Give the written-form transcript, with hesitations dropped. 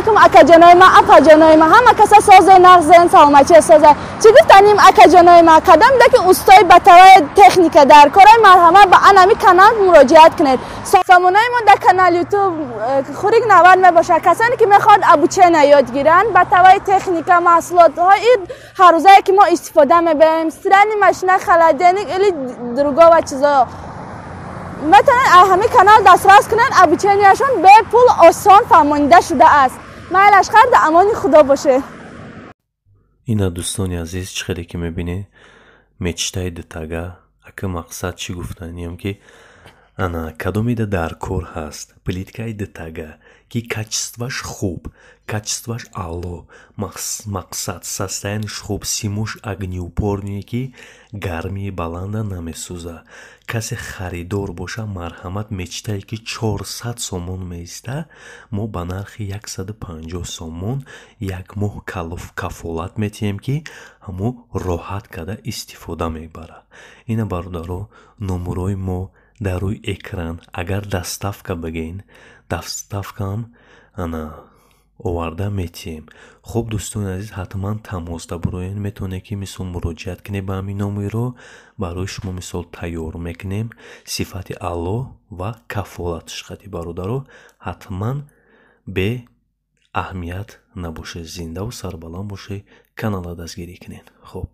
Алейкум, акаҷонои ма, апаҷонои ма, ҳама каса созе, нағзен, саломатия созе. Чӣ гуфтаним, акаҷонои ма, кадом даки устои батаваи техника дар кораи, марҳамат, ба анами канал муроҷиат кунед. Сомонаи мо дар канал Ютуб «Хурик навад» мебошад. Касоне ки мехоҳанд обучения ёд гиранд, батаваи техника, маҳсулотҳои ҳаррӯзае ки мо истифода мебарем, стиральный машина, холодильник или другого чизо, метавонанд аз ҳамин канал дастрас кунанд. Обучения шон бепул, осон фаҳмонида шудааст. Майлаш, хар, дар амони Худо бошед. Ина, дӯстони азиз, чӣ хеле ки мебинед, мечта и дутага. Ака, мақсад чӣ гуфтаниям, ки ана кадомида дар кор ҳаст плитка и дутага, ки качество ш хуб, качество ш аъло, мақсад, состояние ш хуб, симуш огнеупорный, ки гармии баланда намесӯза. Касе харидор боша, марҳамат, мечта е ки 400 сомон меиста, мо ба нархи 150 сомон як моҳ кафолат метиҳем, ки ҳамо роҳат карда истифода мебарад. Ина, бародаро, номерои мо дар рӯи экран. Агар доставка бигӯен, доставка ам ана оварда метиҳем. Хуб, дӯстони азиз, ҳатман тамоста буроен. Метавонед, ки мисол муроҷиат кунед ба ҳамин номеро, барои шумо мисол тайёр мекунем, сифати аъло ва кафолатш қати. Бародаро, ҳатман бе аҳамият набошед, зиндаву сарбаланд бошед, каналро дастгирӣ кунед. Хуб.